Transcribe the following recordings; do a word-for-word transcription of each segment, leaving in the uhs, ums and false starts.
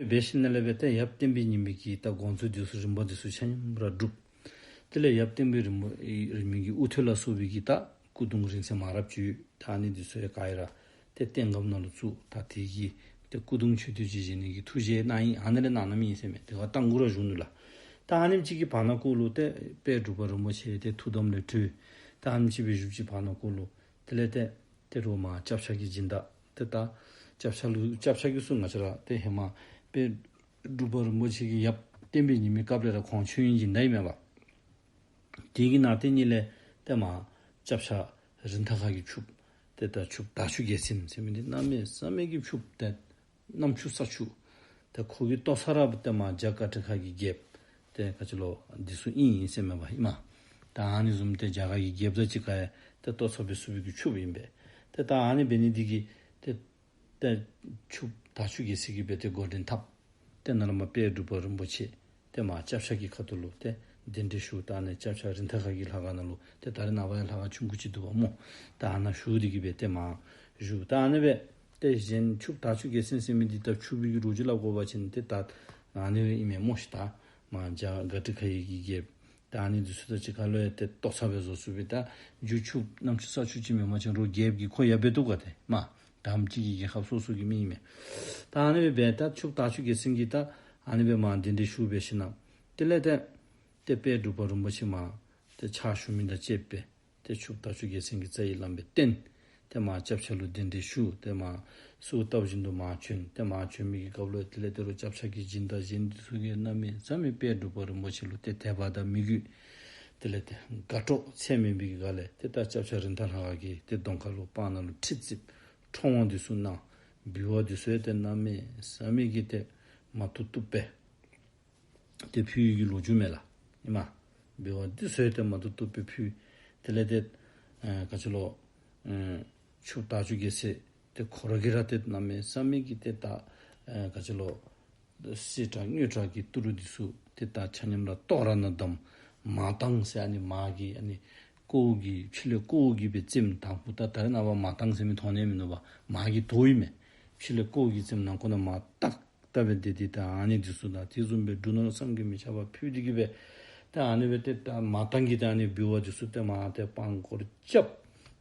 འབད་ཞིནམ་ལས་འབད་ཏེ་ཡབ་བསྟན་པའི་ཉི་མ་གི་ད་དགོངས་རྫོགས་འདི་ཚུ་རིམ་པ་འདི་ཚུ་ཆ་མཉམ་ར་སྒྲུབ། དེ་ལས་ཡབ་བསྟན་པའི་རིམ་པ་ཨེ་རིམ་པ་གི་དབུ་ཐོད་ལ་སོགས་པའི་གི་ད་སྐུ་གདུང་རིང་བསྲེལ་མང་རབས་ཅིག་ཡོད། ད་ཨ་ནི་འདི་ཚུ་ཡང་ག་ར་ཏེ་རྟེན་སྒམ་ནང་ལུ་བཙུགས། ད་དེ་གི་ཏེ་སྐུ་གདུང་མཆོད་རྟེན་ཅིག་བཞེངས་ནི་གི་ཐུགས་བཞེད་གནང་ཡི། ཨ་ནི་ལས་གནངམ་ཨིན་ཟེར་མས། དེ་ཁར་རྟ་མགོ་ར་བཞུགས་ནུག་ལགས། ད་ཨ་ནེམ་ཅིག་གི་བར་ན་ཀོ་ལུ་ཏེ་དཔལ་འབྲུག་པ་རིན་པོ་ཆེ་ཏེ་ཐུགས་དམ་ལས་གྲོལ། ད་ཨ་ནེམ་ཅིག་སྦེ་བཞུགས་ཅི། བར་ན་ཀོ་ལུ་དེ་ལས་ཏེ་ཏེ་རོགས་མར་སྐྱབས་ཆ་གི་སྦྱིན་བདག་ཏེ་ད་སྐྱབས་ཆ་ལུ་སྐྱབས་ཆ་གི་ཚུ་ང་བཅས་ར་ཏེ་ཧེ་མ་དཔལ་འབྲུག་པ་རིན་པོ་ཆེ་གི་ཡབ་བསྟན་པའི་ཉི་མའི་སྐབས་ལས་ར་ཁོང་མཆོད་ཡོན་སྦྱིན་བདག་ཨིན་མས་པ། དེ་གི་ནང་ཏེ་ཨ་ནི་ལས་ཏེ་མར་སྐྱབས་ཆ་རིན་ཐང་ཁ་གི་ཕྱུགཔོ་ཏེ་ད་ཕྱུགཔོ་དར་ཕྱུག་རྒྱལ་མཚན་ཟེར་མི་འདི་གནམ་མེད་ས་མེད་ཀྱི་ཕྱུགཔོ་ཏེ་གནམ་ཕྱུག་ས་ཕྱུག། ཏེ་ཁོ་གི་ལྟོ་ཚང་ར་ཏེ་མར་རྒྱ་གར་ཁྲི་ཁ་གི་རྒྱལཔོ་ཏེ་ག་ཅི་ལོ་འདི་ཚུ་ཨིན་ཨིན་ཟེར་མས་པ་ཨིན་མས། ད་ཨ་ནི་བཟུམ་ཏེ་རྒྱ་གར་གྱི་རྒྱལཔོ་དང་གཅིག་ཁར་ཡང་ཏེ་ལྟོ་ཚང་འབད་ཚུགས་པའི་གི་ཕྱུགཔོ་ཨིན་པས། ཏེ་ད་ཨ་ནི་འབད་ནི་འདི་གིས་ཏེ་ཏེ་ཕྱུགཔོ་དར་ཕྱུག་རྒྱལ་མཚན་གྱིས་འབད་ཏེ་འགོ་འདྲེན་འཐབ། ཏེ་ནཱ་ལས་མར་དཔལ་འབྲུག་པ་རིན་པོ་ཆེ་ཏེ་མར་སྐྱབས་ཆ་གི་ཁ་ཐུག་ལུ་ཏེ་གདན་འདྲེན་ཞུ། ད་ཨ་ནི་སྐྱབས་ཆ་རིན་ཐང་ཁ་གི་ལྷ་ཁང་ནང་ལུ་ཏེ་ད་རེས་ནངས་པ་ཡང་ལྷ་ཁང་ཆུང་ཀུ་ཅིག་འདུག་པ་སྨོ། ད་ཨ་ནཱ་བཞུགས་ཏེ་གིས་འབད་ཏེ་མར་བཞུགས། ད་ཨ་ནི་སྦེ་ཏེ་གཞན་ཕྱུགཔོ་དར་ཕྱུག་རྒྱལ་མཚན་ཟེར་མི་འདི་ད་ཕྱུག་པའི་གི་ལོ་རྒྱུས་སླབ་དགོ་པ་ཅིན་ཏེ་ད་ཨ་ནི་སྦེ་ཨིན་མས་སྨོ་ཤིག། ད་མར་རྒྱ་གར་ཁྲི་ཁ་གི་རྒྱལཔོ་ད་ཨ་ནི་འདི་ཚུ་དང་གཅིག་ཁར་ལུ་ཡང་ཏེ་ལྟོ་ཚང་སྦེ་བཟོ་ཚུགས་པའི་ད་རྒྱུ་ཕྱུགཔོ་གནམ་ཕྱུག་ས་ཕྱུག་ཅིག་མེན་པ་ཅིན་རོགས་རྒྱལཔོ་གིས་ཁོ་ཡང་འབད་བཏུབ་ག། ཏེ་མར་དང་པ་ཅིག་གི་རྒྱལ་ཁབ་སོ་སོ་གི་མི་ཨིན་མས། ད་ཨ་ནི་སྦེ་འབད་ད་ཕྱུགཔོ་དར་ཕྱུག་རྒྱལ་མཚན་གྱིས་ད་ཨ་ནི་སྦེ་མར་གདན་འདྲེན་ཞུ་འབད་ཞིནམ་དེ་ལས་ཏེ་ཏེ་དཔལ་འབྲུག་པ་རིན་པོ་ཆེ་མར་ཏེ་ཕྱག་ཞུ་མི་དང་བཅསཔ་སྦེ་ཏེ་ཕྱུགཔོ་དར་ཕྱུག་རྒྱལ་མཚན་གྱི་རྩ་བའི་བླམ་སྦེ་བསྟེན། ཏེ་མར་སྐྱབས་ཆ་ལུ་གདན་འདྲེན་ཞུ། ཏེ་མར་གསོལཝ་བཏབ་བཞིན་དུ་མར་བྱོན། ཏེ་མར་བྱོན་མི་གི་སྐབས་ལུ་དེ་ལས་ཏེ་རོགས་སྐྱབས་ཆ་གི་སྦྱིན་བདག་གཞན་འདི་ཚུ་གིས་གནམ་མེད་ས་མེད་དཔལ་འབྲུག་པ་རིན་པོ་ཆེ་ལུ་ཏེ་དད་པ་དང་མོས་གུས་དེ་ལས་ཏེ་དགའ་སྤྲོ་ཚད་མེད་པའི་གི་སྒོ་ལས་ཏེ་ད་སྐྱབས་ཆ་རིན་ཐང་ལྷ་ཁང་གི་ཏེ་གདོང་ཁ་ལུ་སྤང་ནང་ལུ་ཁྲི་བརྩིགས། ཁྲོམ་དབང་འདི་ཚུ་གནང་། འབུལ་བ་འདི་ཚུ་ཡང་ཏེ་གནམ་མེད་ས་མེད་ཀྱི་ཏེ་མ་བཏུབ་བཏུབ་སྦེ་ཏེ་ཕུལ་བའི་གི་ལོ་རྒྱུས་མས་ལགས། ཨིན་མས། འབུལ་བ་འདི་ཚུ་ཡང་ཏེ་མ་བཏུབ་བཏུབ་སྦེ་ཕུལ། དེ་ལས་ཏེ་ཨེ་ག་ཅི་ལོ་ཨེ་ཕྱུགཔོ་དར་ཕྱུག་རྒྱལ་མཚན་ཏེ་ཁོ་ར་གིས་ར་ཏེ་གནམ་མེད་ས་མེད་ཀྱི་ཏེ་ད་ཨེ་ག་ཅི་ལོ་གསེར་ཕྲ་དངུལ་ཕྲ་གི་ཏི་རུ་འདི་ཚུ་ཏེ་ད་ཆ་མཉམ་ར་ཏོག་ར་ནང་བསྡམས། མར་ཏང་ཟེར་ཨ་ནི་མར་གྱི་ཨ་ནི་ཀོཝ་གིས་ཕྱི་ལས་ཀོཝ་གིས་སྦེ་བཙེམ། དང་ཕུ་ད་ད་རེས་ནངས་པ་མར་ཏང་ཟེར་མི་མཐོང་ནི་མིན་ནུག་པ། མར་གྱི་དོ་ཨིན་མས། ཕྱི་ལས་ཀོཝ་གིས་བཙེམ་ནང་ཁོག་ནང་མར་ཏག་ཏ་སྦེ་སྡོད་དེ་ད་ཨ་ནི་འདི་ཚུ་དང་དེ་བཟུམ་སྦེ་འབྲུ་ནོར་བསམ་གྱིས་མི་ཁྱབ་པ་ཕུལ་ཏེ་གིས་སྦེ་ད་ཨ་ནི་སྦེ་ཏེ་ད་མར་ཏང་གི་ད་ཨ་ནི་འབུལ་བ་འདི་ཚུ་ཏེ་མར་ཏེ་སྤང་སྐོར་རྐྱབ།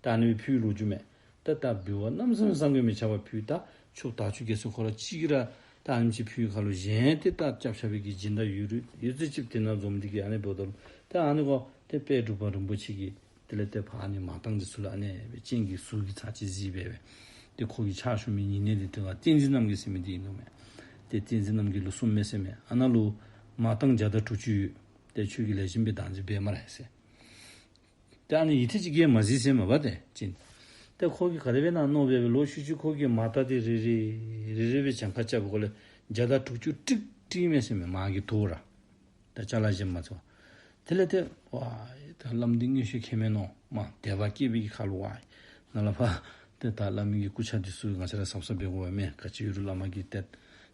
ད་ཨ་ནི་སྦེ་ཕུལ་བའི་ལོ་རྒྱུས་མས། ད་ད་འབུལ་བ་གནམ་མེད་ས་མེད་བསམ་གྱིས་མི་ཁྱབ་པ་ཕུལ། ད་ཕྱུགཔོ་དར་ཕྱུག་རྒྱལ་མཚན་ཁོ་ར་གཅིག་གིས་ར་ད་ཨ་ནེམ་ཅིག་ཕུལ་བའི་ཁར་ལུ་གཞན་ཏེ་ད་སྐྱབས་ཆ་པའི་གི་སྦྱིན་བདག་ཡོད་རུང་ཡོད་ཚད་ཅིག་དེ་ནང་འཛོམས་ཏེ་གིས་ཨ་ནི་འབདཝ་ད་ལུ་ད་ཨ་ནི་གོ་ཏེ་དཔལ་འབྲུག་པ་རིན་པོ་ཆེ་གིས་དེ་ལས་ཏེ་ཕར་ཨ་ནི་མར་ཏང་འདི་ཚུ་ལུ་ཨ་ནི་སྦེ་སྤྱན་གྱིས་ཟུར་གྱིས་ཚར་གཅིག་གཟིགས་སྦེ་སྦེ་ཏེ་ཁོ་གི་ཕྱག་ཞུ་མི་ཉེ་གནས་འདི་ཏེ་བསྟན་འཛིན་རྣམ་རྒྱལ་ཟེར་མི་འདི་ཨིན་ནོ་མས། ཏེ་བསྟན་འཛིན་རྣམ་རྒྱལ་ལུ་གསུངམ་མས་ཟེར་མས། ཨ་ནཱ་ལུ་མར་ཏང་བརྒྱ་དང་དྲུག་ཅུ་ཡོད། ཏེ་ཁྱོད་ཀྱིས་ལེགས་ཤོམ་སྦེ་བདག་འཛིན་འབད་སྨ་རེ་ཟེར། ཏེ་ཨ་ནི་ཡུད་ཐེངས་ཅིག་གིས་མ་གཟིགས་ཟེར་མས་པ་ཏེ་ཅིན། ཏེ་ཁོ་གིས་ག་དེ་སྦེ་ཨིན་ན་མནོ་སྦེ་སྦེ་ལོག་ཤུལ་ཅིག་ཁོ་གིས་མར་ཏང་འདི་རེ་རེ་རེ་རེ་སྦེ་གྱངས་ཁ་རྐྱབ་པའི་སྒོ་ལས་བརྒྱ་དང་དྲུག་ཅུ་ཀྲིག་ཀྲི་མས་ཟེར་མས། མར་གྱི་དོ་ར་ད་ཅ་ལ་བཞེས་མ་ཚུགས། དེ་ལས་ཏེ་ཝའེ་ད་བླམ་འདི་མངོན་ཤེས་མཁྱེན་མས་མནོ་མ་དད་པ་སྐྱེས་པའི་གི་ཁར་ལུ་ཝའེ་ནཱ་ལས་ཕར་ཏེ་ད་བླ་མའི་གི་སྐུ་ཆས་འདི་ཚུ་ང་བཅས་ར་ཟབ་ཟབ་འབད་དགོ་པས་མས། ག་ཅི་ཡོད་རུང་བླ་མ་གིས་ཏེ་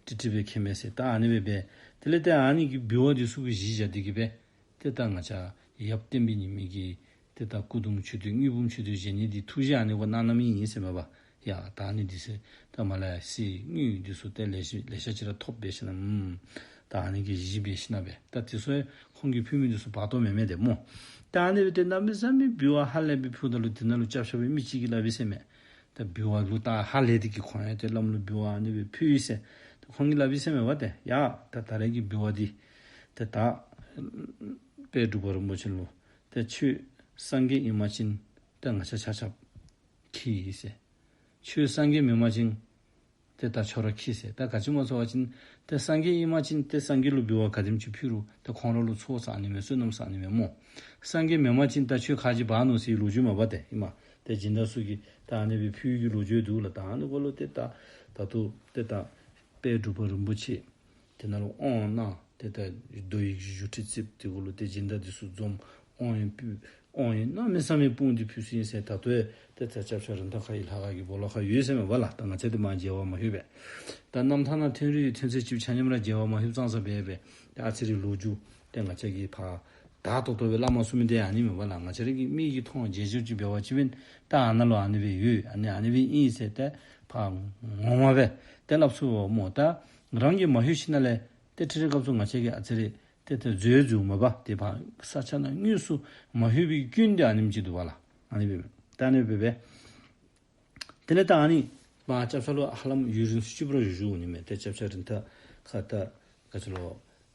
ཀྲིག་ཀྲི་སྦེ་མཁྱེན་མས་ཟེར། ད་ཨ་ནི་སྦེ་སྦེ་དེ་ལས་ཏེ་ཨ་ནི་གི་འབུལ་བ་འདི་ཚུ་གི་གཞི་བཞག་སྟེ་གིས་སྦེ་ཏེ་ད་ང་བཅས་ཡབ་བསྟན་པའི་ཉི་མ་གི་ཏེ་ད་སྐུ་གདུང་མཆོད་རྟེན་དངུལ་འབུམ་མཆོད་རྟེན་བཞེངས་ནི་འདི་ཐུགས་བཞེད་ཨ་ནི་གོ་གནང་གནངམ་ཨིན་ཟེར་མས་པ། ཡ་ད་ཨ་ནི་འདི་ཚུ་ད་མར་ལས་གསེར་དངུལ་འདི་ཚུ་ཏེ་ལེ་ཤ་ལེ་ཤ་ཅིག་ར་ཐོབ་འབད་ཞིན་ན་ཨམ་ད་ཨ་ནི་གི་གཞི་འབད་ཞིན་ན་སྦེ་ད་དེ་ཚུ་ཁོང་གིས་ཕུལ་མི་འདི་ཚུ་བར་དོ་མེན་མས་ཏེ་སྨོ། ད་ཨ་ནི་སྦེ་ཏེ་གནམ་མེད་ས་མེད་འབུལ་བ་ཧ་ལས་སྦེ་ཕུལཝ་ད་ལུ་དེ་ནང་ལུ་སྐྱབས་ཆ་པའི་མི་ཅིག་གིས་སླབ་ཡི་ཟེར་མས། ད་འབུལ་བ་ལུ་ད་ཧ་ལས་ཏེ་གིས་ཁོང་ཡང་ཏེ་བླམ་ལུ་འབུལ་བ་ཨ་ནི་སྦེ་ཕུལ་ཡི་ཟེར། ད་ཁོང་གིས་སླབ་ཡི་ཟེར་མས་པ་ཏེ། ཡ་ད་ད་རེས་ཀྱི་འབུལ་བ་འདི་ཏེ་ད་དཔལ་འབྲུག་པ་རིན་པོ་ཆེ་ལུ་ཏེ་ཁྱོད་སངས་རྒྱས་ཨིན་པ་ཅིན་ཏེ་ང་བཅས་ཆ་ཁྱབ་ཁྱད་ཡོད་ཟེར། ཁྱོད་སངས་རྒྱས་མེན་པ་ཅིན་ཏེ་ད་ཁྱོད་ར་ཁྱད་ཟེར། ད་ག་ཅི་སྨོ་ཟེར་བ་ཅིན་ཏེ་སངས་རྒྱས་ཨིན་པ་ཅིན་ཏེ་སངས་རྒྱས་ལུ་འབུལ་བ་ག་དེམ་ཅིག་ཕུལ་རུང་ཏེ་ཁོང་ར་ལུ་ཚོགས་བསག་ནི་མས། བསོད་ནམས་བསག་ནི་མས་སྨོ། སངས་རྒྱས་མེན་པ་ཅིན་ད་ཁྱོད་ག་ཅི་འབག་ནུག་ཟེར་ལོ་རྒྱུས་མས་པ་ཏེ་ཨིན་མས། ཏེ་སྦྱིན་བདག་ཚུ་གིས་ད་ཨ་ནི་སྦེ་ཕུལ་གྱི་ལོ་རྒྱུས་འདུག་ལགས། ད་ཨ་ནི་གོ་ལུ་ཏེ་ད་ད་ལྟོ་ཏེ་ད་དཔལ་འབྲུག་པ་རིན་པོ་ཆེ་དེ་ནང་ལུ་དབང་གནང་། ཏེ་ད་རྡོ་ཡི་གི་བཞུགས་ཁྲི་བརྩིགས། དེ་གུ་ལུ་ཏེ་སྦྱིན་བདག་འདི་ཚུ་འཛོམས། དབང་ཡོན་ཕུལ། དབང་ཡོན་གནམ་མེད་ས་མེད་སྤུངས་ཏེ་ཕུལ་སོ་ཡི་ཟེར། ད་ལྟོ་ཡང་ཏེ་ད་སྐྱབས་ཆ་རིན་ཐང་ཁ་གི་ལྷ་ཁང་གི་སྦོ་ལོགས་ཁར་ཡོད་ཟེར་མས་པ་ལགས། ད་ང་བཅས་ཏེ་མར་མཇལ་བར་མ་ལྷོད་པས། ད་རྣམ་ཐར་ནང་ཐོན་རིགས་ཐོན་ཚད་ཅིག་ཆ་མཉམ་ར་མཇལ་བར་མ་ལྷོདཔ་ཙང་ཙང་སྦེ་སྦེ་ཏེ་ཨ་ཙི་རེ་ལོ་རྒྱུས་ཏེ་ང་བཅས་ཀྱིས་ཕར་དག་ཏོག་ཏོ་སྦེ་སླབ་མ་ཚུགས་མི་འདི་ཨ་ནི་མས་པ་ལགས། ང་བཅས་ར་གི་མིག་གིས་མཐོང་མཇལ་བརྗོད་ཅིག་འབད་བ་ཅིན་ད་ཨ་ནཱ་ལུ་ཨ་ནི་སྦེ་ཡོད། ཨ་ནི་ཨ་ནི་སྦེ་ཨིན་ཟེར་ཏེ་ཕར་ངོ་མ་སྦེ་ཏེ་སླབ་ཚུགས་པས་སྨོ། ད་ རང་གིས་མ་ལྷོད་ཞིནམ་ལས་ཏེ་ཁྲིད་རེ་སྐབས་སུ་ང་བཅས་ཀྱིས་ཨ་ཙི་རེ་ཏེ་ཏེ་འཛོལ་འཛོལཝ་མ་པ་ཏེ་ཕར་ས་ཆ་ནང་དངོས་སུ་མ་ལྷོད་པའི་སྐྱོན་འདི་ཨ་ནེམ་ཅིག་འདུག་པ་ལགས། ཨ་ནི་སྦེ་ད་ཨ་ནི་སྦེ་སྦེ། དེ་ལས་ད་ཨ་ནི་མར་སྐྱབས་ཆ་ལུ་ཧ་ལམ་ཡུན་རིང་སུ་ཅིག་སྦེ་ར་བཞུགས་བཞུགས་འོང་ནི་མས། ཏེ་སྐྱབས་ཆ་རིན་ཐང་ཁ་ད་ག་ཅི་ལོ།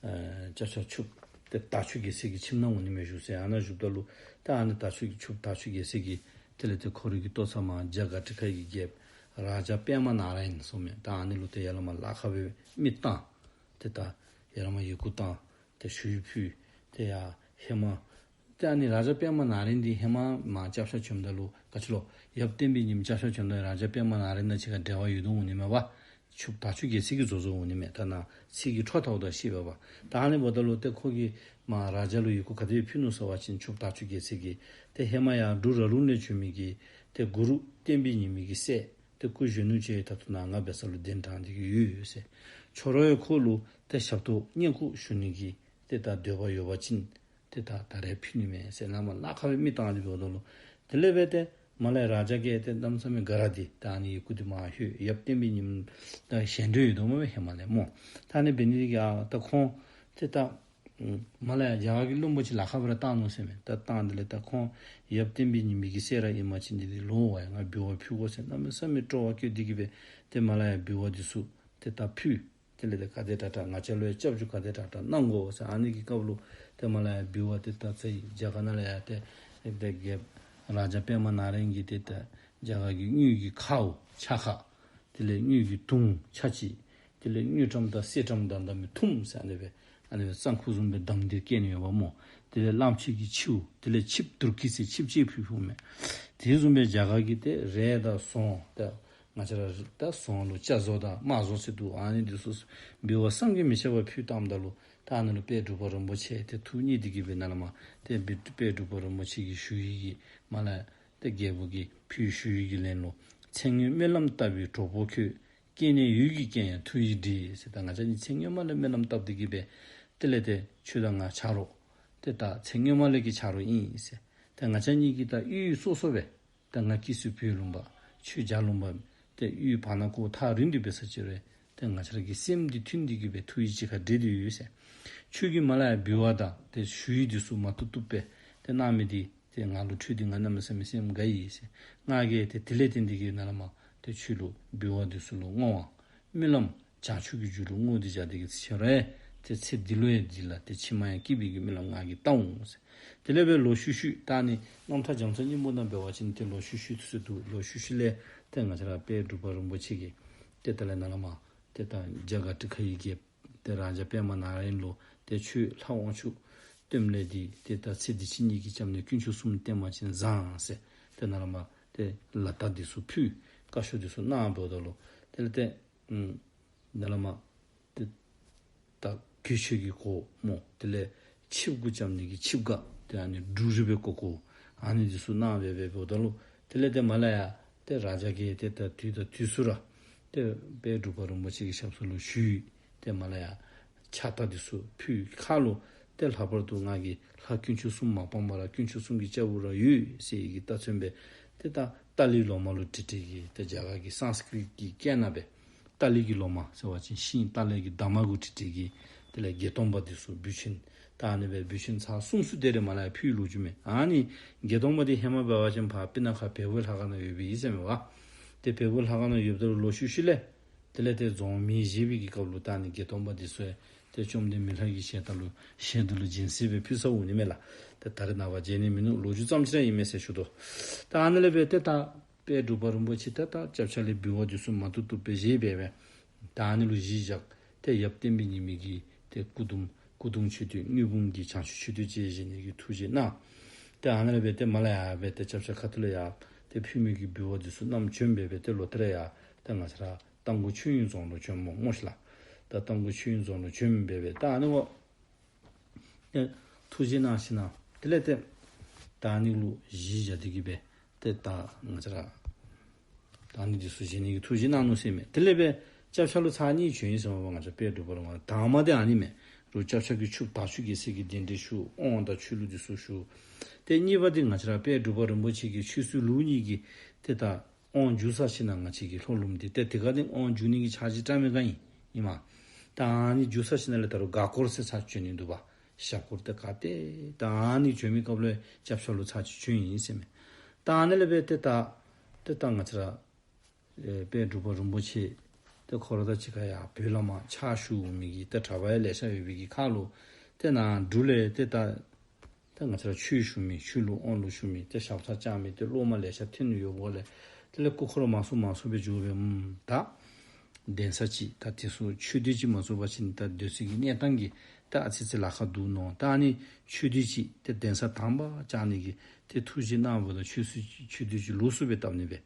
ཨེ་སྐྱབས་ཆ་ཕྱུགཔོ་ཏེ་དར་ཕྱུག་རྒྱལ་མཚན་གྱི་ཁྱིམ་ནང་འོང་ནི་མས་བཞུགས་ཟེར། ཨ་ནཱ་བཞུགསཔ་ད་ལུ་ད་ཨ་ནི་དར་ཕྱུག་ཕྱུགཔོ་དར་ཕྱུག་རྒྱལ་མཚན་གྱིས་དེ་ལས་ཏེ་ཁོ་རའི་གི་ལྟོ་ཚང་མར་རྒྱ་གར་ཁྲི་ཁ་གི་རྒྱལཔོ་རཱ་ཛ་པདྨ་ནཱ་ར་ཡན་ཟེར་མས། ད་ཨ་ནི་ལུ་ཏེ་ཡ་ལ་མ་ལ་ཁ་སྦེ་མི་བཏང་། ཏེ་ད་ཡ་ལ་མ་ཡི་གུ་བཏང་། ཏེ་ཞུ་ཡིག་ཕུལ། ཏེ་ཡར་ཧེ་མ་ཏེ་ཨ་ནི་རཱ་ཛ་པདྨ་ནཱ་ར་ཡན་འདི་ཧེ་མ་མར་སྐྱབས་ཆ་བྱོནམ་ད་ལུ་ག་ཅི་ལོ། ཡབ་བསྟན་པའི་ཉི་མ་སྐྱབས་ཆ་བྱོནམ་ད་རཱ་ཛ་པདྨ་ནཱ་ར་ཡན་དང་གཅིག་ཁར་འབྲེལ་བ་ཡོད་དོ་འོང་ནི་མས་པ། ཕྱུགཔོ་དར་ཕྱུག་རྒྱལ་མཚན་གྱིས་བཟོ་བཟོཝ་འོང་ནི་མས། ཐ་ན་ཚིག་གི་འཕྲོ་ཐགཔ་ད་ཤེས་པས་པ། ད་ཨ་ནི་འབདཝ་ད་ལུ་ཏེ་ཁོ་གིས་མར་རཱ་ཛ་ལུ་ཡི་གུ་ག་དེ་སྦེ་ཕུལ་ནུག་ཟེར་བ་ཅིན་ཕྱུགཔོ་དར་ཕྱུག་རྒྱལ་མཚན་གྱིས་ཏེ་ཧེ་མ་ཡར་འབྲུག་ར་ལུང་ལས་བྱོན་མི་གི་ཏེ་གུ་རུ་བསྟན་པའི་ཉི་མ་གི་སྲས་ཏེ་སྐུ་གཞོན་ནུ་ཅིག་ད་ལྟོ་ནཱ་ང་འབད་ས་ལུ་གདན་དྲངས་ཏེ་གི་ཡོད་ཟེར། ཁྱོད་ར་ཡང་ཁོ་ལུ་ཏེ་ཞབས་ཏོག་བསྙེན་བཀུར་ཞུ་ནི་གི་ཏེ་ད་འདོད་པ་ཡོད་པ་ཅིན་ཏེ་ད་ད་རེས་ཕུལ་ནི་མས་ཟེར་ནཱ་མར་ལ་ཁ་སྦེ་མི་བཏང་སྟེ་འབདཝ་ད་ལུ། དེ་ལས་སྦེ་ཏེ་མར་ལས་རཱ་ཛ་གིས་ཏེ་གནམ་མེད་ས་མེད་དགའ་ར་སྟེ་ད་ཨ་ནི་ཡི་གུ་འདི་མར་ལྷོད། ཡབ་བསྟན་པའི་ཉི་མ་དང་ཞལ་འདྲིས་ཡོད་དོ་མས་ཧེ་མ་ལས་སྨོ། ད་ཨ་ནི་འབད་ནི་འདི་གིས་ཨ་ད་ཁོང་ཏེ་ད་མར་ལས་ཡར་རྒྱ་གར་གྱི་བློན་པོ་ཅིག་ལ་ཁ་སྦེ་ར་བཏང་ནུག་ཟེར་མས། ད་བཏང་དེ་ལས་ད་ཁོང་ཡབ་བསྟན་པའི་ཉི་མ་གི་སྲས་ར་ཨིན་པ་ཅིན་འདི་འདི་ལོག་པ་ཡ་ང་འབུལ་བ་ཕུལ་དགོ་ཟེར་གནམ་མེད་ས་མེད་སྤྲོ་བ་སྐྱེས་ཏེ་གི་སྦེ་ཏེ་མར་ལས་ཡར་འབུལ་བ་འདི་ཚུ་ཏེ་ད་ཕུལ། དེ་ལས་ཏེ་ག་དེ་དྲག་དྲག་ང་བཅས་ལུ་ཡང་སྐྱབས་འཇུག་ག་དེ་དྲག་དྲག་གནང་དགོ་ཟེར། ཨ་ནི་གི་སྐབས་ལུ་ཏེ་མར་ལས་ཡར་འབུལ་བ་ཏེ་ད་ཚེ་རྒྱ་གར་ནང་ལས་ཡར་ཏེ་ཏེ་རྒྱལཔོ་རཱ་ཛ་པདྨ་ནཱ་ར་ཡན་གྱིས་ཏེ་ད་རྒྱ་གར་གྱི་དངུལ་གྱི་ཁའུ་ཆ་ཁ། དེ་ལས་དངུལ་གྱི་དུང་ཆ་གཅིག། དེ་ལས་དངུལ་ཀྲམ་དང་གསེར་ཀྲམ་དང་ད་མི་ཐུམ་ཟེར་ཨ་ནི་སྦེ་ཨ་ནི་སྦེ་གཙང་ཁུག་བཟུམ་སྦེ་བསྡམས་ཏེ་བསྐྱལ་ནི་ཡོདཔ་སྨོ། དེ་ལས་གླང་ཆེན་གྱི་མཆེཝ། དེ་ལས་ཆིབས་དུར་ཁྲོད་ཟེར་ཆིབས་གཅིག་ཕུལ་ཕུལཝ་མས། དེ་བཟུམ་སྦེ་རྒྱ་གར་གྱི་ཏེ་རས་དང་ཟོང་ད་ང་བཅས་ར་ད་ཟོང་ལུ་སྐྱ་ཟོང་དང་དམར་ཟོང་ཟེར་འདུག། ཨ་ནི་འདི་ཚུ་འབུལ་བ་བསམ་གྱིས་མི་ཁྱབ་པ་ཕུལ་བཏངམ་ད་ལུ་ད་ཨ་ནི་ལུ་དཔལ་འབྲུག་པ་རིན་པོ་ཆེ་ཏེ་ཐུགས་མཉེས་ཏེ་གི་སྦེ་ནཱ་ལས་མར་ཏེ་དཔལ་འབྲུག་པ་རིན་པོ་ཆེ་གིས་ཞུ་ཡིག་གི་མར་ལས་ཏེ་རྒྱལ་པོ་གིས་ཕུལ་ཞུ་ཡིག་གི་ལན་ལུ། ཚེ་སྔོན་སྨོན་ལམ་བཏབ་པའི་གྲོགས་པོ་ཁྱོད། སྐྱེས་ནས་ཡུལ་གྱི་རྐྱེན་ཡང་ཐུགས་ཡིད་འདྲིས་ཟེར། ད་ང་བཅས་གཉིས་ཚེ་སྔོན་མ་ལས་སྨོན་ལམ་བཏབ་སྟེ་གི་སྦེ་དེ་ལས་ཏེ་ཁྱོད་དང་ང་ཆ་རོགས་ཏེ་ད་ཚེ་སྔོན་མ་ལས་ཀྱི་ཆ་རོགས་ཨིན་ཟེར། ཏེ་ང་བཅས་གཉིས་ཀྱིས་ད་གཡུས་སོ་སོ་སྦེ་ཏེ་ང་སྐྱེ་ས་བོད་ལུང་པ་ཁྱོད་རྒྱ་ལུང་པ་ཏེ་གཡུས་བར་ན་ཁོ་ཐག་རིང་སྟེ་འབད་ས་ཅིག་རུང་ཏེ་ང་བཅས་ར་གི་སེམས་འདི་མཐུན་ཏེ་གི་སྦེ་ཐུགས་ཡིད་གཅིག་ཁར་འདྲེས་ཏེ་ཡོད་ཟེར། ཁྱོད་ཀྱིས་མར་ལས་ཡར་འབུལ་བ་དང་ཏེ་ཞུ་ཡིག་འདི་ཚུ་མ་བཏུབ་བཏུབ་སྦེ་ཏེ་གནང་མི་འདི་ཏེ་ང་ལུ་འཕྲོད་དེ་ང་གནམ་མེད་ས་མེད་སེམས་དགའ་ཡི་ཟེར། ང་གིས་ཏེ་དེ་ལས་བརྟེན་ཏེ་གི་ནཱ་ལས་མར་ཏེ་ཁྱོད་ལུ་འབུལ་བ་འདི་ཚུ་ལུ་བསྔོ་བ་སྨོན་ལམ་བྱང་ཆུབ་ཀྱི་རྒྱུ་ལུ་བསྔོ་སྟེ་བཞག་སྟེ་གི་ཚེ་རེ་ཏེ་ཚེ་འདི་ལུ་ཡང་འདི་ལ་ཏེ་ཕྱི་མ་ཡང་སྐྱིད་པའི་གི་སྨོན་ལམ་ང་གིས་བཏབ་འོང་ཟེར། དེ་ལས་སྦེ་ལོག་ཤུལ་ཤུལ་ད་ཨ་ནི་རྣམ་ཐར་རྒྱ་མཚོ་སྙིང་པོ་ནང་འབད་བ་ཅིན་ཏེ་ལོག་ཤུལ་ཤུལ་དུས་སུ་འདུག། ལོག་ཤུལ་ཤུལ་ལས་ཏེ་ང་བཅས་ར་དཔལ་འབྲུག་པ་རིན་པོ་ཆེ་གིས་ཏེ་ད་ལས་ནཱ་ལས་མར་ཏེ་ད་རྒྱ་གར་ཁྲི་ཁའི་རྒྱལཔོ་ཏེ་རཱ་ཛ་པདྨ་ནཱ་ར་ཡན་ལུ་ཏེ་ཁྱོད་ལྷ་དབང་ཕྱུག་སྟོནམ་ལས་འདི་ཏེ་ད་ཚེ་འདི་ཕྱི་གཉིས་ཀྱི་སྐྱབས་གནས་དཀོན་མཆོག་གསུམ་བསྟེན་པ་ཅིན་བཟང་ཟེར། ཏེ་ནཱ་ལས་མར་ཏེ་ལག་རྟགས་འདི་ཚུ་ཕུལ། བཀའ་ཤོག་འདི་ཚུ་གནང་འབདཝ་ད་ལུ་དེ་ལས་ཏེ་ཨུམ་ནཱ་ལས་མར་ཏེ་ད་གོས་ཆེན་གྱི་གོ་སྨོ། དེ་ལས་ཆིབས་གུ་རྐྱབ་ནི་གི་ཆིབས་སྒ་ཏེ་ཨ་ནི་འབྲུག་རིས་སྦེ་བརྐོ་བརྐོཝ་ཨ་ནི་འདི་ཚུ་གནང་སྦེ་སྦེ་འབདཝ་ད་ལུ་དེ་ལས་ཏེ་མར་ལས་ཡར་ཏེ་རཱ་ཛ་གིས་ཏེ་ད་དུས་དང་དུས་སུ་ར་ཏེ་དཔལ་འབྲུག་པ་རིན་པོ་ཆེ་གི་ཞབས་ས་ལུ་ཞུ་ཡིག་ཏེ་མར་ལས་ཡར་ཕྱག་རྟགས་འདི་ཚུ་ཕུལ་ཁར་ལུ་ཏེ་ལྷག་པར་དུ་ང་གིས་ལྷ་དཀོན་མཆོག་གསུམ་མ་སྤངས་པར་དཀོན་མཆོག་གསུམ་གྱི་སྐྱབས་འོག་ར་ཡོད་ཟེར་ཡི་གི་རྟགས་མཚོན་སྦེ་ཏེ་ད་ཏཱ་ལའི་ལོ་མ་ལུ་བྲིས་བྲིས་ཀྱི་ཏེ་རྒྱ་གར་གྱི་སཾསྐྲྀཏ་གི་སྐད་ནང་སྦེ་ཏཱ་ལའི་གི་ལོ་མ་ཟེར་བ་ཅིན་ཤིང་ཏཱ་ལའི་གི་འདབ་མ་གུ་བྲིས་བྲིས་ཀྱི་དེ་ལས་བརྒྱད་སྟོང་པ་འདི་ཚུ་འབུལ་ཆེན་ད་ཨ་ནི་སྦེ་འབུལ་ཆེན་ཚར་གསུམ་ཚུ་དེ་རེ་མར་ལས་ཕུལ་ལོ་རྒྱུས་མས། ཨ་ནི་བརྒྱད་སྟོང་པ་འདི་ཧེ་མ་འབད་བ་ཅིན་ཕར་སྤུ་ན་ཁ་བལ་པོའི་ལྷ་ཁང་ནང་ཡོདཔ་ཨིན་ཟེར་མས་པ། ཏེ་བལ་པོའི་ལྷ་ཁང་ནང་ཡོདཔ་ད་ལུ་ལོག་ཤུལ་ཤུལ་ལས་དེ་ལས་ཏེ་རྫོང་མེ་བཞེས་པའི་གི་སྐབས་ལུ་ད་ཨ་ནི་བརྒྱད་སྟོང་པ་འདི་ཚུ་ཡང་ཏེ་བཅོམ་ལྡན་མི་ལ་གི་ཞལ་ཏ་ལུ་ཞལ་འདི་ལུ་སྦྱིན་སྲེག་སྦེ་ཕུལ་ཚརཝ་འོང་ནི་མས་ལགས། ཏེ་ད་རེས་ནངས་པ་མཇལ་ནི་མིན་ནུག། ལོ་རྒྱུས་ཙམ་ཅིག་ར་ཨིན་མས་ཟེར་ཞུ་དོ། ད་ཨ་ནི་ལས་སྦེ་ཏེ་ད་དཔལ་འབྲུག་པ་རིན་པོ་ཆེ་ཏེ་ད་སྐྱབས་ཆ་ལས་འབུལ་བ་འདི་ཚུ་མ་བཏུབ་བཏུབ་སྦེ་བཞེས་སྦེ་སྦེ་ད་ཨ་ནི་ལུ་གཞི་བཞག་སྟེ་ཡབ་བསྟན་པའི་ཉི་མ་གི་ཏེ་སྐུ་གདུང་སྐུ་གདུང་མཆོད་རྟེན་དངུལ་འབུམ་གྱི་བྱང་ཆུབ་མཆོད་རྟེན་ཅིག་བཞེངས་ནི་གི་ཐུགས་བཞེད་གནང་། ཏེ་ཨ་ནི་ལས་སྦེ་ཏེ་མར་ལས་ཡར་སྦེ་ཏེ་སྐྱབས་ཆ་ཁ་ཐུག་ལས་ཡར་ཏེ་ཕུལ་མི་གི་འབུལ་བ་འདི་ཚུ་བསྣམས་བྱོན་སྦེ་སྦེ་ཏེ་ལོག་སྟེ་ར་ཡར་ཏེ་ང་བཅས་ར་རྟ་མགོ་ཆོས་དབྱིངས་རྫོང་ལུ་བྱོནམ་སྨོ་ཤིག་ལགས། ད་རྟ་མགོ་ཆོས་དབྱིངས་རྫོང་ལུ་བྱོན་སྦེ་སྦེ་ད་ཨ་ནི་འོ་ཏེ་ཐུགས་བཞེད་གནང་ཞིནམ་དེ་ལས་ཏེ་ད་ཨ་ནི་ལུ་གཞི་བཞག་སྟེ་གི་སྦེ་ཏེ་ད་ང་བཅས་ར་ད་ཨ་ནི་འདི་ཚུ་བཞེངས་ནི་གི་ཐུགས་བཞེད་གནང་ནུག་ཟེར་མས། དེ་ལས་སྦེ་སྐྱབས་ཆ་ལུ་ཚར་གཉིས་བྱོན་ཡི་ཟེར་མས་པ། ང་བཅས་དཔལ་འབྲུག་པ་རིན་པོ་ཆེ་དང་པ་འདི་ཨ་ནི་མས། རུང་སྐྱབས་ཆ་གི་ཕྱུགཔོ་དར་ཕྱུག་རྒྱལ་མཚན་གྱིས་གདན་འདྲེན་ཞུ་དབང་དང་ཆོས་ལུགས་འདི་ཚུ་ཞུ། ཏེ་གཉིས་པ་འདི་ང་བཅས་ར་དཔལ་འབྲུག་པ་རིན་པོ་ཆེ་གིས་ཆོས་སྲིད་ལུགས་གཉིས་ཀྱི་ཏེ་ད་དབང་བསྒྱུར་ཚར་ཞིནམ་ང་བཅས་ཀྱི་ལྷོ་ལུངམ་འདི་ཏེ་དེ་ཁར་ཏེ་དབང་བསྒྱུར་ནི་གི་འཆར་གཞི་བཀྲམ་མི་ག་ཨིན་ཨིན་མས། ད་ཨ་ནི་མཇུག་ས་ཞིནམ་ལས་ད་རུང་སྒ་སྐོར་ཟེར་ཚར་བྱོན་ནི་འདུག་པ། ཞབས་སྐོར་ཏེ་ག་ཏེ་ད་ཨ་ནི་བྱོན་མི་སྐབས་ལུ་སྐྱབས་ཆ་ལུ་ཚར་ཅིག་བྱོན་ཡི་ཟེར་མས། ད་ཨ་ནི་ལས་འབད་ཏེ་ད་ཏེ་ད་ང་བཅས་ར་ཨེ་དཔལ་འབྲུག་པ་རིན་པོ་ཆེ་ཏེ་ཁོ་ར་དང་གཅིག་ཁར་ཡར་བོད་ལས་མར་ཕྱག་ཞུ་མི་གི་ཏེ་གྲྭ་པ་ཡང་ལེ་ཤ་ཡོད་པའི་གི་ཁར་ལུ་ཏེ་ནཱ་འབྲུག་ལས་ཏེ་ད་ད་ང་བཅས་ར་ཆོས་ཞུ་མི་ཆོས་ལུགས་དབང་ལུང་ཞུ་མི་ཏེ་ཞབས་སར་བཅར་མི་ཏེ་སློབ་མ་ལེ་ཤ་ཐོན་ཡོདཔ་ལས་དེ་ལས་སྐུ་འཁོར་མང་སུ་མང་སུ་སྦེ་འགྱོ་སྦེ་ཨམ་ད་གདན་ས་ཅིག་ད་དེ་ཚུ་ཆོས་སྡེ་ཅིག་མ་བཙུགས་པ་ཅིན་ད་སྡོད་ས་གི་གནས་སྟངས་ཀྱིས་ད་ཨ་ཙི་ཙི་ལཱ་ཁག་འདུག་མནོ། ད་ཨ་ནི་ཆོས་སྡེ་ཅིག་ཏེ་གདན་ས་དང་པ་བཅག་ནི་གི་ཏེ་ཐུགས་བཞེད་གནངམ་ད་ཆོས་སྡེ་ཆོས་སྡེ་ཅིག་ལོགས་སུ་སྦེ་བཏབ་ནི་སྦེ་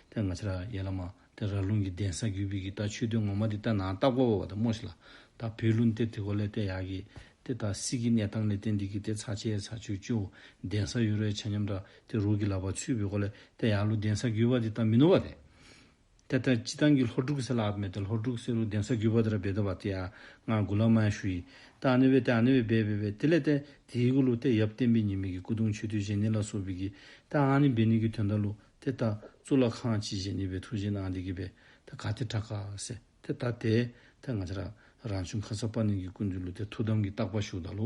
ཏེ་ང་བཅས་ར་ཡར་ལས་མར་ཏེ་ར་ལུང་གི་གདན་ས་བརྒྱུད་པའི་གི་ད་ཆོས་སྡེ་ངོ་མ་འདི་ད་ནཱ་བཏབ་དགོཔ་འབདཝ་ད་སྨོ་ཤིག་ལགས། ད་བོད་ལུ་ཏེ་དེ་གོ་ལས་ཏེ་ཡར་གི་ཏེ་ད་སྲིད་ཀྱི་གནས་སྟངས་ལས་བརྟེན་ཏེ་གིས་ཏེ་ཚར་ཅིག་ཚར་ཅིག་ཅིག་གདན་ས་ཡོད་རུང་ཆ་མཉམ་ར་ཏེ་རོགས་ཀྱི་ལག་པར་ཚུད་པའི་སྒོ་ལས་ཏེ་ཡར་ལུ་གདན་ས་བརྒྱུད་པ་འདི་ད་མིན་ནུག་པ་ཏེ། ཏེ་ད་སྤྱིར་བཏང་གི་ལྷོ་འབྲུག་ཟེར་སླབ་མས། ཏེ་ལྷོ་འབྲུག་ཟེར་རུང་གདན་ས་བརྒྱུད་པ་འདི་ར་འབད་དོ་པ་ཏེ་ཡ་ང་འགོ་ལས་མར་ཡང་ཞུ་ཡི། ད་ཨ་ནི་སྦེ་ཏེ་ཨ་ནི་སྦེ་འབད་འབད་འབད་དེ་ལས་ཏེ་དེའི་གུ་ལུ་ཏེ་ཡབ་བསྟན་པའི་ཉི་མ་གི་སྐུ་གདུང་མཆོད་རྟེན་བཞེངས་ནི་ལ་སོགས་པའི་གི་ད་ཨ་ནི་འབད་ནི་གི་དོན་དག་ལུ་ཏེ་ད་གཙུག་ལག་ཁང་ཅིག་བཞེངས་ནི་སྦེ་ཐུགས་བཞེད་གནང་སྟེ་གིས་སྦེ་ད་ག་ཏེ་དྲག་ག་ཟེར། ཏེ་ད་ཏེ་ད་ང་བཅས་ར་རང་བྱུང་ཁ་སར་པ་ཎི་གི་སྐུ་མདུན་ལུ་ཏེ་ཐུགས་དམ་གྱི་བརྟག་པ་ཞུཝ་ད་ལུ་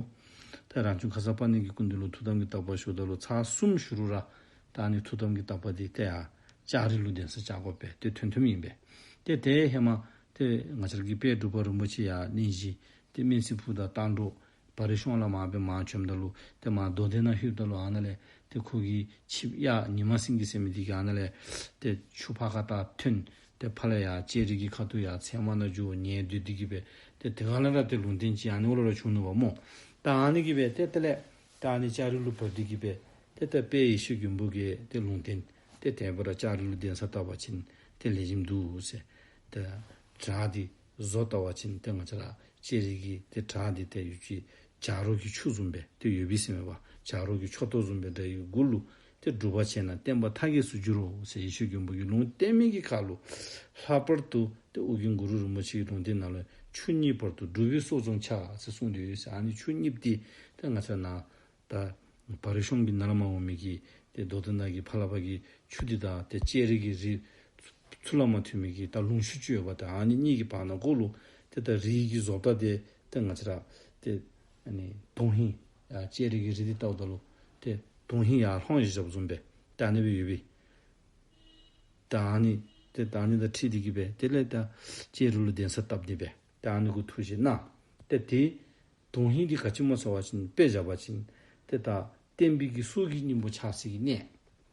ཏེ་རང་བྱུང་ཁ་སར་པ་ཎི་གི་སྐུ་མདུན་ལུ་ཐུགས་དམ་གྱི་བརྟག་པ་ཞུཝ་ད་ལུ་ཚར་གསུམ་ཞུ་རུང་ར་ད་ཨ་ནི་ཐུགས་དམ་གྱི་བརྟག་པ་འདི་ཏེ་ཡར་ལྕགས་རི་ལུ་གདན་ས་བཅག་དགོ་པས་ཏེ་ཐོན་ཐོནམ་ཨིན་པས། ཏེ་ཏེ་ཧེ་མ་ཏེ་ང་བཅས་ར་གི་དཔལ་འབྲུག་པ་རིན་པོ་ཆེ་ཡར་གནས་གཞི་ཏེ་སྨན་རྩིས་ཕུག་དང་རྟ་འགྲོ་བ་རི་གཤོང་ལས་མར་སྦེ་མར་བྱོནམ་ད་ལུ་ཏེ་མར་རྡོ་སྡེ་ནང་ལྷོདཔ་ད་ལུ་ཨ་ནཱ་ལས་ཏེ་ཁོ་གི་ཆིབས་གཡག་ཉི་མ་སེང་གེ་ཟེར་མི་འདི་གིས་ཨ་ནཱ་ལས་ཏེ་ཆུ་ཕར་ཁ་ཏེ་ཐོན་ཏེ་ཕར་ལས་ཡར་ལྕགས་རི་གི་ཁ་ཐུག་ཡར་ཚལ་མ་ནང་འགྱོ་ཉལ་སྡོད་དེ་གིས་སྦེ་ཏེ་དེ་ཁ་ལས་ར་ཏེ་ལུང་བསྟན་ཅིག་ཨ་ནི་འོག་ལུ་ར་བྱུང་ནུག་པ་སྨོ། ད་ཨ་ནི་གིས་སྦེ་ཏེ་དེ་ལས་ད་ཨ་ནི་ལྕགས་རི་ལུ་བབས་ཏེ་གིས་སྦེ་ཏེ་ད་དཔལ་ཡེ་ཤེས་མགོན་པོ་གིས་ཏེ་ལུང་བསྟན་ཏེ་དེ་སྦེ་ར་ལྕགས་རི་ལུ་གདན་ས་བཏབ་པ་ཅིན་ཏེ་ལེགས་ཤོམ་འདུག་ཟེར། ཏེ་བྲག་འདི་བཟོ་བལྟ་བ་ཅིན་ཏེ་ང་བཅས་ར་ལྕགས་རི་གི་ཏེ་བྲག་འདི་ཏེ་ཡུལ་གྱི་བྱ་རོག་གི་ཆུ་བཟུམ་སྦེ་ཏེ་ཡོད་པས་ཟེར་མས་པ། བྱ་རོག་གི་ཆུ་ཏོ་བཟུམ་སྦེ་འདྲ་བའི་གུ་ལུ་ཏེ་སྒྲུབ་པ་བྱས་ན་བསྟན་པ་མཐའ་རྒྱས་སུ་འགྱུར་རོ་ཟེར་ཡེ་ཤེས་མགོན་པོ་གིས་ལུང་བསྟན་མི་གི་ཁར་ལུ་ལྷག་པར་དུ་ཏེ་ཨོ་རྒྱན་གུ་རུ་རིན་པོ་ཆེ་གི་ལུང་བསྟན་ནང་ལུ་ཆུ་གཉིས་བར་དུ་སྒྲུབ་པའི་སྲོག་འཛིན་བྱ་ཟེར་གསུངས་ཏེ་ཡོད་ཟེར། ཨ་ནི་ཆུ་གཉིས་འདི་ཏེ་ང་བཅས་ནཱ་ད་བ་རི་གཤོང་གི་ནང་ལས་མར་འོང་མི་གི་ཏེ་རྡོ་སྡེ་ནང་གི་ཕར་ལས་ཕར་གྱི་ཆུ་འདི་དང་ཏེ་ལྕགས་རི་གི་རི་ཚུར་ལས་མར་ཐོན་མི་གི་ད་ལུང་གཤོང་ཅིག་ཡོདཔ་ད་ཨ་ནི་གཉིས་ཀྱི་བར་ན་གུ་ལུ་ཏེ་ད་རི་གི་བཟོ་ལྟ་འདི་ཏེ་ང་བཅས་ར་ཏེ་ཨ་ནི་དོན་ཧིང་ཡར་ལྕགས་རི་གི་རི་འདི་བལྟཝ་ད་ལུ་ཏེ་དོན་ཧིང་ཡར་ལྷོང་ཞིག་བཞགཔ་བཟུམ་སྦེ་ད་ཨ་ནི་སྦེ་ཡོད་པས། ད་ཨ་ནི་ཏེ་ད་ཨ་ནི་དང་འཁྲིལ་ཏེ་གིས་སྦེ་དེ་ལས་ད་ལྕགས་རི་ལུ་གདན་ས་བཏབ་ནི་སྦེ་ད་ཨ་ནི་གུ་ཐུགས་བཞེད་གནང་། ཏེ་དེ་དོན་ཧིང་འདི་ག་ཅི་སྨོ་ཟེར་བ་ཅིན་དཔེ་བཞག་པ་ཅིན་ཏེ་ད་བསྟན་པའི་གི་སྲོག་གི་སྙིང་པོ་ཆགས་སའི་གི་གནས།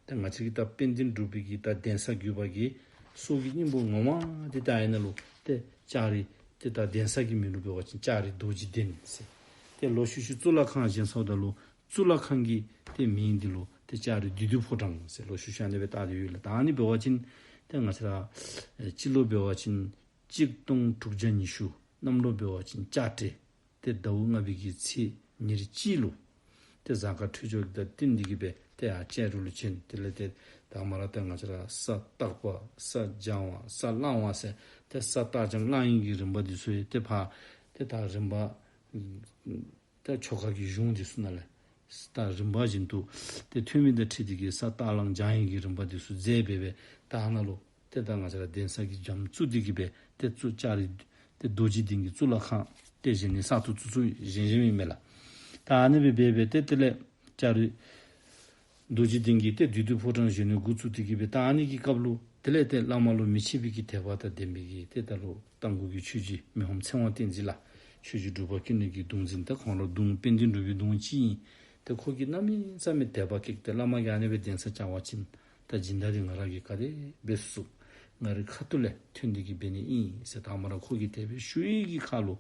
ད་ང་བཅས་ཀྱི་ད་དཔལ་ལྡན་འབྲུག་པའི་གི་ད་གདན་ས་བརྒྱུད་པ་གི་སྲོག་གི་སྙིང་པོ་ངོ་མ་འདི་ད་ཨ་ནཱ་ལུ་ཏེ་ལྕགས་རི་ཏེ་ད་གདན་ས་གི་མིང་ལུ་འབད་བ་ཅིན་ལྕགས་རི་རྡོ་རྗེ་གདན་ཟེར། ཏེ་ལོག་ཤུལ་ཤུལ་གཙུག་ལག་ཁང་བཞེངས་སོངམ་ད་ལུ་གཙུག་ལག་ཁང་གི་ཏེ་མིང་འདི་ལུ་ཏེ་ལྕགས་རི་བདུད་འདུལ་ཕོ་བྲང་ཟེར་ལོག་ཤུལ་ཤུལ་ཨ་ནི་སྦེ་བཏགས་ཏེ་ཡོད་ལགས། ད་ཨ་ནི་འབད་བ་ཅིན་ཏེ་ང་བཅས་ར་ཨེ་སྤྱི་ལོ་འབད་བ་ཅིན་གཅིག་སྟོང་དྲུག་བརྒྱ་ཉི་ཤུ་གནམ་ལོ་འབད་བ་ཅིན་ལྕགས་སྤྲེལ་ཏེ་ཟླཝ་ལྔ་པའི་གི་ཚེས་ཉེར་གཅིག་ལུ་ཏེ་གཟའ་སྐར་འཕྲོད་སྦྱོར་དང་བསྟུན་ཏེ་གིས་སྦེ་ཏེ་ཡར་ལྕགས་རི་ལུ་བྱོན། དེ་ལས་ཏེ་ད་མར་ར་ཏེ་ང་བཅས་ར་ས་བརྟག་པ་ས་སྦྱང་བ་ས་བླང་བ་ཟེར་ཏེ་ས་བརྟག་སྦྱང་བླང་ནི་གི་རིམ་པ་འདི་ཚུ་ཡང་ཏེ་ཕར་ཏེ་ད་རིམ་པ་ཏེ་ཆོ་ག་གི་གཞུང་འདི་ཚུ་ནང་ལས་ད་རིམ་པ་བཞིན་དུ་ཏེ་ཐོན་མི་དང་འཁྲིལ་ཏེ་གིས་ས་བརྟག་བླང་སྦྱང་ནི་གི་རིམ་པ་འདི་ཚུ་མཛད་འབད་སྦེ་ད་ཨ་ནཱ་ལུ་ཏེ་ད་ང་བཅས་ར་གདན་ས་གི་འགྱམ་བཙུགས་ཏེ་གིས་སྦེ་ཏེ་གཙུག་ལྕགས་རི་ཏེ་རྡོ་རྗེ་གདན་གྱི་གཙུག་ལག་ཁང་ཏེ་བཞེངས་ནི་གསར་དུ་བཙུགས་བཙུགས་བཞེངས་བཞེངསམ་ཨིན་མས་ལགས། ད་ཨ་ནི་སྦེ་འབད་སྦེ་ཏེ་དེ་ལས་ལྕགས་རི་རྡོ་རྗེ་གདན་གྱི་ཏེ་བདུད་འདུལ་ཕོ་བྲང་བཞེངས་ནི་འགོ་བཙུགས་ཏེ་གིས་སྦེ་ད་ཨ་ནི་གི་སྐབས་ལུ་དེ་ལས་ཏེ་བླ་མ་ལུ་མི་ཕྱེད་པའི་གི་དད་པ་དང་ལྡན་པའི་གི་ཏེ་ད་ལུ་རྟ་མགོ་གི་ཆོས་རྗེ་མི་ཕམ་ཚེ་དབང་བསྟན་འཛིན་ལགས། ཆོས་རྗེ་འབྲུག་པ་ཀུན་ལེགས་ཀྱི་གདུང་འཛིན་ད་ཁོང་ར་གདུང་དཔལ་ལྡན་འབྲུག་པའི་གདུང་གཅིག་ཨིན། ཏེ་ཁོ་གིས་གནམ་མེད་ས་མེད་དད་པ་སྐྱེས་ཏེ་བླ་མ་གིས་ཨ་ནི་སྦེ་གདན་ས་བཅག་པ་ཅིན་ད་སྦྱིན་བདག་འདི་ང་ར་གིས་ག་དེ་འབད་ཚུགས། ང་རའི་ཁ་ཐུག་ལས་ཐོན་ཏེ་གིས་འབད་ནི་ཨིན་ཟེར་ད་མར་ར་ཁོ་གིས་དེ་སྦེ་ཞུ་ཡི་གི་ཁར་ལུ་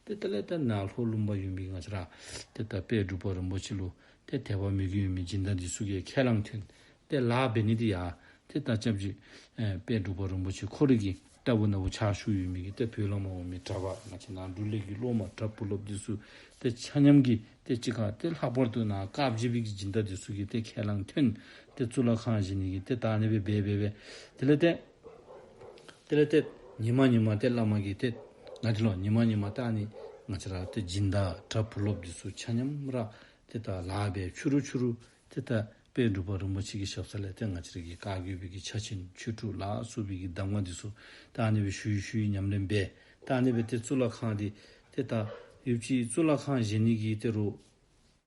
ཏེ་དེ་ལས་ཏེ་ནཱ་ལྷོ་ལུང་པ་ཡོད་མི་ང་བཅས་ར་ཏེ་ད་དཔལ་འབྲུག་པ་རིན་པོ་ཆེ་ལུ་ཏེ་དད་པ་མོས་གུས་ཡོད་མི་སྦྱིན་བདག་འདི་ཚུ་གིས་ཁས་བླངས་ཐོན། ཏེ་ལཱ་འབད་ནི་འདི་ཡང་ཏེ་ད་སྐྱབས་རྗེ་ཨེ་དཔལ་འབྲུག་པ་རིན་པོ་ཆེ་ཁོ་ར་གི་ལྟ་བུ་ན་བུ་ཕྱག་ཞུ་ཡོད་མི་གི་ཏེ་བོད་ལས་མར་འོང་མི་གྲྭ་པ་ང་བཅས་ནཱ་འབྲུག་ལས་ཀྱི་སློབ་མ་གྲྭ་བུ་སློབ་འདི་ཚུ་ཏེ་ཆ་མཉམ་གྱིས་ཏེ་གཅིག་ཁར་ཏེ་ལྷག་པར་དུ་ནཱ་དཀར་སྦྱིས་པའི་གི་སྦྱིན་བདག་འདི་ཚུ་གིས་ཏེ་ཁས་བླངས་ཐོན། ཏེ་གཙུག་ལག་ཁང་བཞེངས་ནི་གི་ཏེ་ད་ཨ་ནི་སྦེ་འབད་འབད་འབད་དེ་ལས་ཏེ་དེ་ལས་ཏེ་ཉི་མ་ཉི་མ་ཏེ་བླ་མ་གིས་ཏེ་ང་བཅས་ལུ་ཉི་མ་ཉི་མ་ཏེ་ཨ་ནི་ང་བཅས་ར་ཏེ་སྦྱིན་བདག་གྲྭ་བུ་སློབ་འདི་ཚུ་ཆ་མཉམ་ར་ཏེ་ད་ལཱ་འབད་ཕྱི་རུ་ཕྱི་རུ་ཏེ་ད་དཔལ་འབྲུག་པ་རིན་པོ་ཆེ་གི་ཞབས་ས་ལས་ཏེ་ང་བཅས་ར་གི་བཀའ་བརྒྱུད་པའི་གི་ཕྱག་ཆེན་ཆོས་དྲུག་ལ་སོགས་པའི་གི་གདམས་ངག་འདི་ཚུ་ད་ཨ་ནི་སྦེ་ཞུ་ཡི་ཞུ་ཡི་ཉམས་ལེན་འབད། ད་ཨ་ནི་སྦེ་ཏེ་གཙུག་ལག་ཁང་འདི་ཏེ་ད་ཡུདཔ་ཅིག་གཙུག་ལག་ཁང་བཞེངས་ནི་གི་ཏེ་རུང་